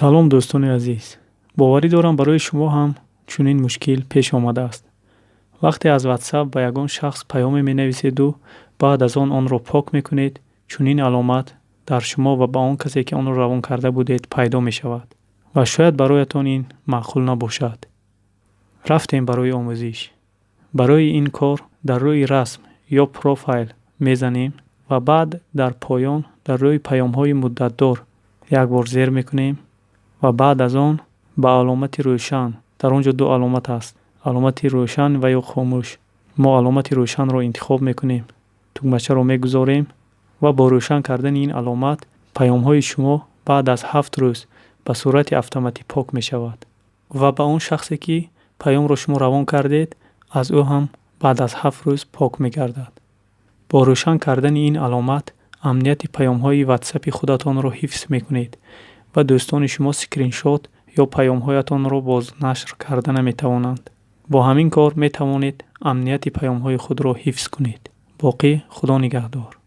Салом, дӯстони азиз! Боварӣ дорам, барои шумо ҳам чунин мушкил пеш омадааст. Вақте аз Ватсап ба ягон шахс паёме менависеду баъд аз он онро пок мекунед, чунин аломат дар шумо ва ба он касе, ки онро равон карда будед, пайдо мешавад ва шояд бароятон ин маъқул набошад. Рафтем барои омӯзиш. Барои ин кор дар рӯи расм ё профайл мезанем ва баъд дар поён дар рӯи паёмҳои муддатдор як бор зер мекунем ва баъд аз он ба аломати рӯшан. Дар он ҷо ду аломат аст: аломати рӯшан ва ё хомӯш. Мо аломати рӯшанро интихоб мекунем, тугмачаро мегузорем ва бо рӯшан кардани ин аломат паёмҳои шумо баъд аз 7 рӯз ба сурати автоматӣ пок мешавад ва ба он шахсе, ки паёмро шумо равон кардед, аз ӯ ҳам баъд аз 7 рӯз пок мегардад. Бо рӯшан кардани ин аломат амнияти паёмҳои Ватсапи худатонро ҳифз мекунед ва дӯстони шумо скриншот ё паёмҳоятонро бознашр карда наметавонанд. Бо ҳамин кор метавонед амнияти паёмҳои худро ҳифз кунед. Боқӣ, Худо нигаҳдор.